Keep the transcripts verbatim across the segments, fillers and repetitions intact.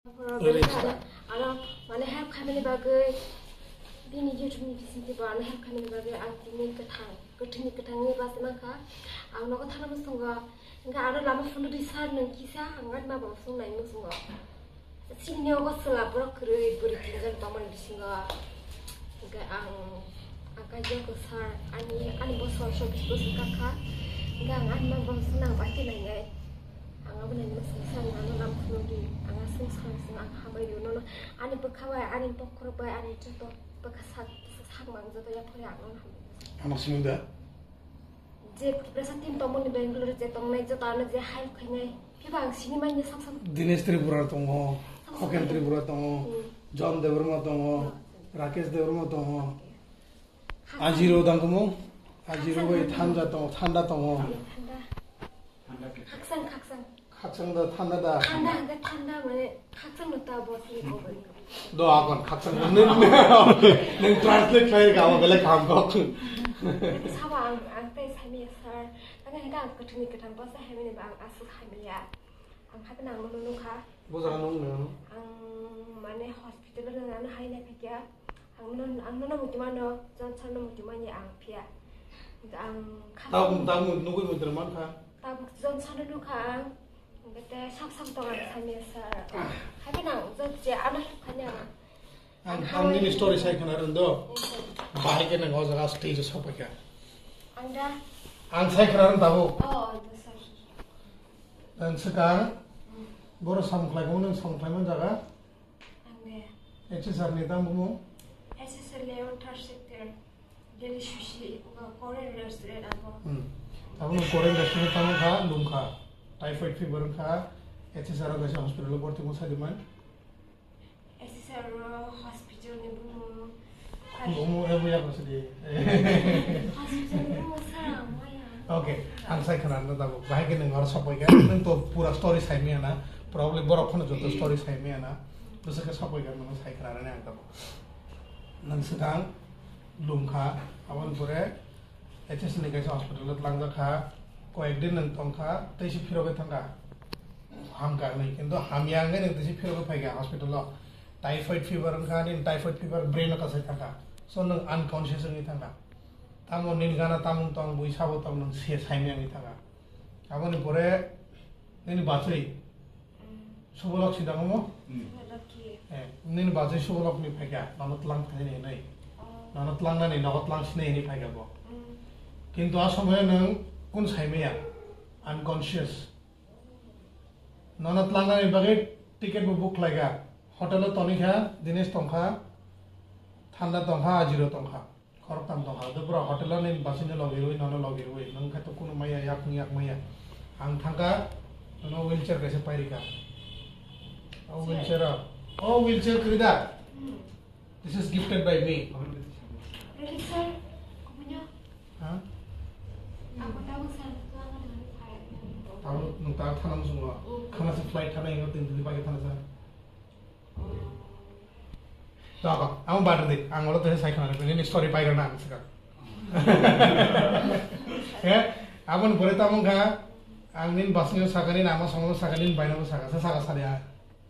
Release. Ano, ano mane help khaimani bagwi bini YouTube ni bisingtwi bo ano help khaimani bagwi ang tini kwthang, kwthwini kwthangni bachwi mankha. Ang nogo thangna muchungo, hwnkhe ano lama phunukdi sir nwng kisa, ang ani ma bo muchung nai muchungo. Chini nogo chwla borok kwrwi bwrwi tinjon tongmani bisingo. Hwnkhe ang, ang kaijakgo sir, ani, ani bosor chobbish bosor kakha. Hwnkhe ang ani ma bo muchung nang bai khe nainai. Ang abo nai muchung sir, ano lam phunukdi, ang aswk sir, ang hambai rw nono. Ani bwkha bai, ani bokhorok bai, ani joto bwkha sak, sak mang joto yaphori ang nono hambai. Ano simi da? Je Tiprasa team tongmani Bangalore je tongnai joto ano je help khainai. Phiba ang sini manya sak sak. Dinesh Tripura tongo, Khoken Tripura tongo, Hmm. John Debbarma tongo, Hmm. Rakesh Debbarma tongo. Ajiro dangkumu, Ajiro bai Thanda tongo, Thanda tongo. Thanda. Khaksang, khaksang. Khakchang da thanda da. Thanda hwnkhe thanda, mane, khakchang no ta bo sini ko bani. Do akon khakchang no nung, nung translate khlai ka mo belai kaham kok. Sabo ang, ang tei sani sir. Tang hwnkhe ang kwthwini kwthang bwsa hamya ni ba ang aswk hamya. Ang haikhe nang no nukha. Bo jaga nung nung. Ang mane hospital o nang ano hai nai phikya. Ang no, ang no muchung mano, Johnson no muchung manya ang phiya. Ang kha. Tabuk, tabuk nugui muchung mankha. Tabuk Johnson no nukha ang. Hwnkhe te sak sak tong ang sani sir. Haikhe nang jot je ano help khainai ang. Ang, ang nini story sai khna rwng do. Yes, sir. Bahai khe nang o jaga stage o sokpaikha. Ang da? Ang sai khna rwng tabuk. Oh, yes, sir. Ang swkang, hmm, boro samung khlai khe nang samung khlai man jaga. Ang de. H S R ni tamo bumung? H S R Leon third sector. Delhi sushi, uh, Korean restaurant abo. Hmm. Abo nang Korean restaurant tamo kha, lum kha. Typhoid fever wng kha, H S R o kaisa hospital o borti mo sadi man. H S R o hospital ni bumung. Bumung ebo ya ko sadi. Hospital ni bumung sa, maya. Okay, ang sai khna rwng tabuk. Bahai khe nang oro sokpaikha, nang to pura story sai maya na. Probably borok phano joto story sai maya na. Bwswk khe sokpaikha, nang sai khna rwng ang tabuk. Nang swkang lum kha, aboni pore H S ni kaisa hospital o tlangjak kha, koyek din nang tong kha, tei se phirogwi thang kha. Ham kha hinwi, kintu hamya wngwi nang tei se phirogwi phai kha hospital o. Typhoid fever wng kha, nini typhoid fever brain o kasai thang kha. So nang unconscious wngwi thang kha. Tamo nini gana tamung tong, bui sabo tong, nang se saimya wngwi thang kha. Aboni pore nini bachwi Subolok si dang omo? Hmm. Subolok ki? Eh, nini bachwi Subolok ni phaikha, nono tlang thani hinwi. Oh. Nono tlang nani, nogo tlang sinai hinwi phaikha bo. Hmm. Kintu a somoyo nwng kun saimaya, unconscious. Nono tlang nani bagwi ticket bo book khlaikha. Hotel o tonikha, Dinesh tongkha, Thanda tongkha, Ajiro tongkha. Khoroktham tong kha, do bwrok hotel o nini bachwi no logi rwi, nono logi rwi, nwng khe to kunu maya, yak wng yak maya. Ang thang kha, nono wheelchair kaisa pai rikha. O wheelchair o, o wheelchair kwrwi da? Hmm. This is gifted by me. Really, sir? Kubunya? Ha? Ako tawag, sir. Tawag, nung tawag thana musungo. Hmm. Khana sa flight thana ingo tin dili pai thana sa. Toko, amo bad di, ang olo tese sai khna nini story pai gana ang sika. He, aboni pore tamo kha, ang nini basni sakani, nama somo sakani, baina sakasa, sakasa dia.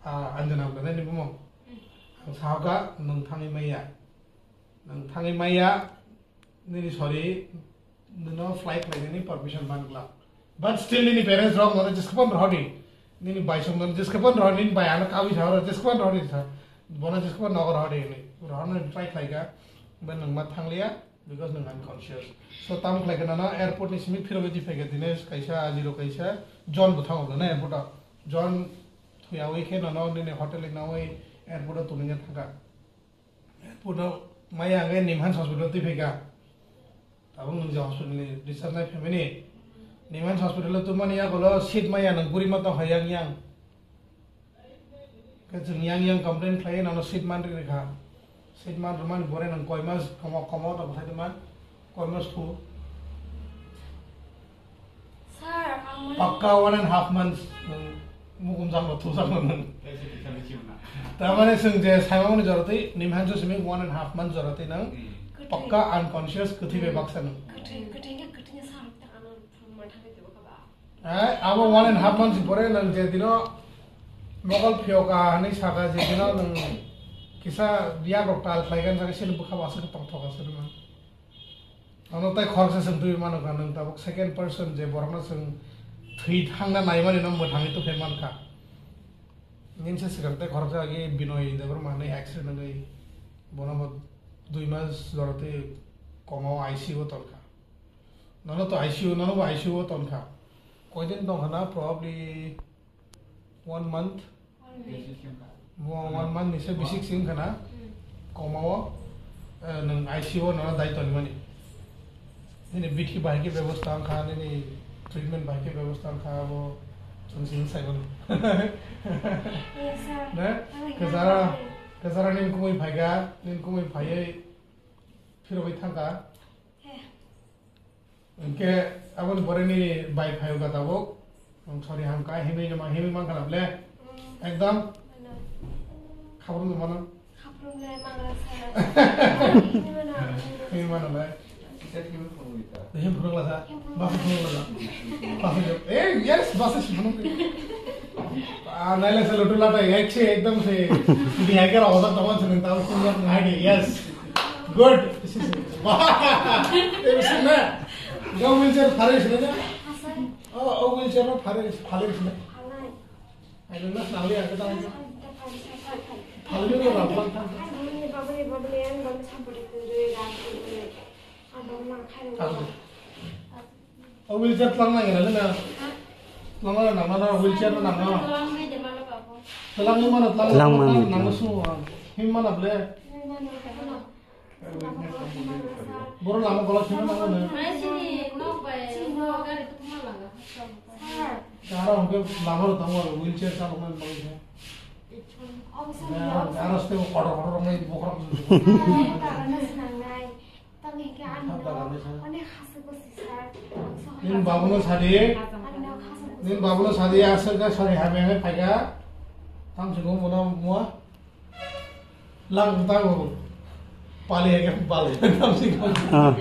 Ah, Anjana bole, nini bumo. Ang sahaka, nung thangwi maya. Nung thangwi maya, Nini sorry, nono flight lainani permission man glak. But still nini parents rok nono jeskapan rohdi. Nini baisong nono jeskapan rohdi, nini bai ano kawi sa oro jeskapan rohdi sa. Bono jeskapan nogo rohdi hwnwi. Rohorna try khlaika. But nwng ma thangliya because nwng unconscious. So tamo khlaika nono airport ni simi phirogwi di phaika dine kaisa ajiro kaisa John bo thango na airport o. John thuyawi khe nono nini hotel ni nawi airport o tuningya thangka. Airport o maya hwnkhe Nimhans hospital twi phaikha. Tabuk nwng je hospital ni discharge nai phaimani. Nimhans hospital o tubumani yagulo seat maya nwng buri ma tong hai yang yang. Khe chwng yang yang complain khlai nono seat man rikha. Seat man rwmani pore nwng koi mas komo komo tong phai man. Koi mas thu. Sir, ang mane Pakka one and half months nwng mukum jangbo thu jangbo nwng. Tamani chwng je saimani joratwi Nimhansu simi one and half month joratwi nwng Kwthwi. Pakka unconscious kwthwi bai baksa nwng. Kwthwi, kwthwi khe kwthwi sir ta ano phone man thangwi tebo kha ba. Hai, abo one and half months pore nwng je dino Mokol phiyoka hwnwi saka je dino nwng kisa biyakrok tal khlaigan saka sini bwkha bo aswk tongthok aswk rwma. Ano tai khoroksa swng twi mano ka nwng tabuk second person je borokno swng thwi thangna naimani no mwthangwi tongphai mankha. Nini se swkang tai khoroksa agi Binoy Debbarma hwnwi accident wngwi bono bo dui mas jora twi koma o I C U o tongkha. Nono to I C U, nono bo I C U o tongkha. Koidin tongkha na probably one month. Mo one month ni se bisik sing khana. Koma o, eh, nwng I C U o nono dai tongmani. Nini bithi bai khe bebosta wngkha, nini treatment bai khe bebosta wngkha, abo chwng sini sai mano. Ne? Kwchara, kwchara nini kumui phaikha, nini kumui phaiwi phirogwi thangkha. Hwnkhe aboni pore nini bai phaio ka tabuk. Ang sorry hamkha, himwi ma, himwi mankha na ble. Ekdom. Khaprum no mano. Khaprum le mangla sa. Himwi mano le. Him phunukla sa. Basa phunukla sa. Basa jo. Eh, yes, basa si phunuk. Ah, naila se lutu lata, ek se ekdom se. Bihai kara oda taman se nang taman phunuk ngai de, yes. Good. This is it. Wow. This is it. Go wheelchair phare sile na? Oh, oh, wheelchair no phare, phare sile. Ai na nang le ang ta. Phare no rap lang ta. O wheelchair tlang nang ira le na. Tlang nang na, na wheelchair nang na. Tlang ni mana, tlang Tlang mana. Nang na su. Him mana ble. Boro lama gola sini mana na. Mai sini nok bai nok gari tu mana langa. Kara hongke lama ro tamo wheelchair sa lama bang. Aras te kotor kotor ngai bokra. Tamo hingke ani no onek hasa ko sisar. Nin babuno sadi. Ani no hasa ko Nin babuno sadi asal ka sari hamya ngai phaika. Tam sini mo na mo. Lang ta mo. Pali hake pali. Tam sini mo. Ah.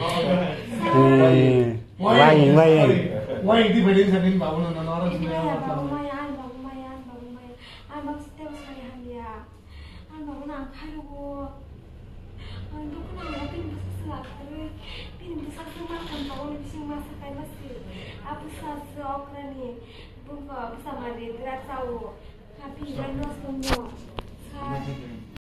Eh, Wai, wai, wai. Wai di bhai din sa nin babuno na na ras Ani ne maya, matla. Babu maya, ani babu maya, ani babu maya. Ani babu site sari hamya. Ang babu nang khairok o. Ang dukhu nang o bini bwswk se lakharwi. Bini bwswk se ma khan babu ni bising ma sakai ma si. A bwsa se okrani. Bwsa ma de dra chao. Kha bini bai nosto mo. Sa.